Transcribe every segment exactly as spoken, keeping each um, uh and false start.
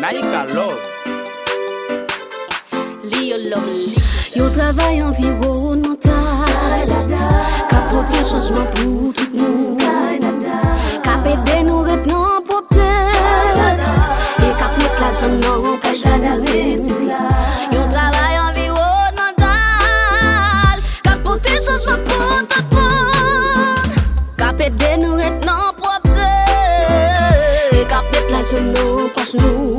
Naika Love. Leo Lovely. Yon travay anviwònmantal k ap pote chanjman pou tout moun, k ap ede nou ret nan pwòpte e k ap met lajan nan pòch nou. Yon travay anviwònmantal k ap pote chanjman pou tout moun, k ap ede nou ret nan pwòpte e k ap met lajan nan pòch nou.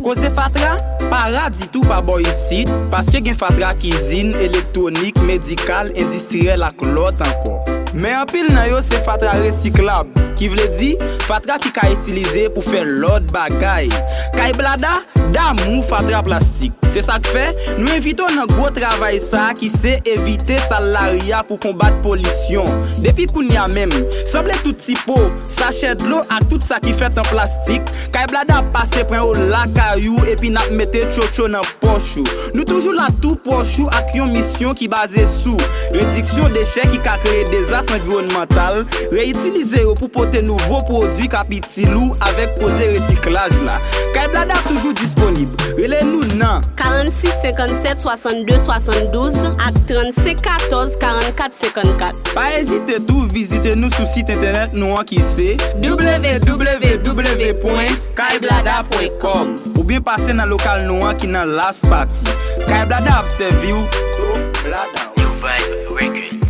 Koze fatra, pa ra ditou pa bò isit, paske gen fatra kizin, elektwonik, medikal, endistriyèl ak lòt ankò. Men anpil nan yo se fatra resiklab, ki vle di fatra ki ka itilize pou fè lòt bagay. Kay Blada damou fatra plastik. Se sa k fè, nou envite w nan gwo travay sa a ki se evite sal lari a pou konbat polisyon. Depi kounye a menm, sanble tout ti po, sachè dlo ak tout sa ki fèt an plastik, Kay Blada ap pase pran yo lakay ou epi n ap mete tchotcho nan pòch ou. Nou toujou la tou pwòch ou ak yon misyon ki baze sou rediksyon dechè ki ka kreye dezas anviwònmantal, reyitilize yo pou pote nouvo pwodui k ap itil ou avèk koze resiklaj la. Kay Blada toujou disponib. Rele nou nan karannsis senkannsèt swasannde swasanndouz ak trannsenk katòz karannkat senkannkat. Pa ezite tou vizite nou sou sit entènèt nou an ki se www pwen kay blada pwen kòm. Oubyen pase nan lokal nou an ki nan Las Pati. Kay Blada ap sèvi w tou blada w. New Vibe Record.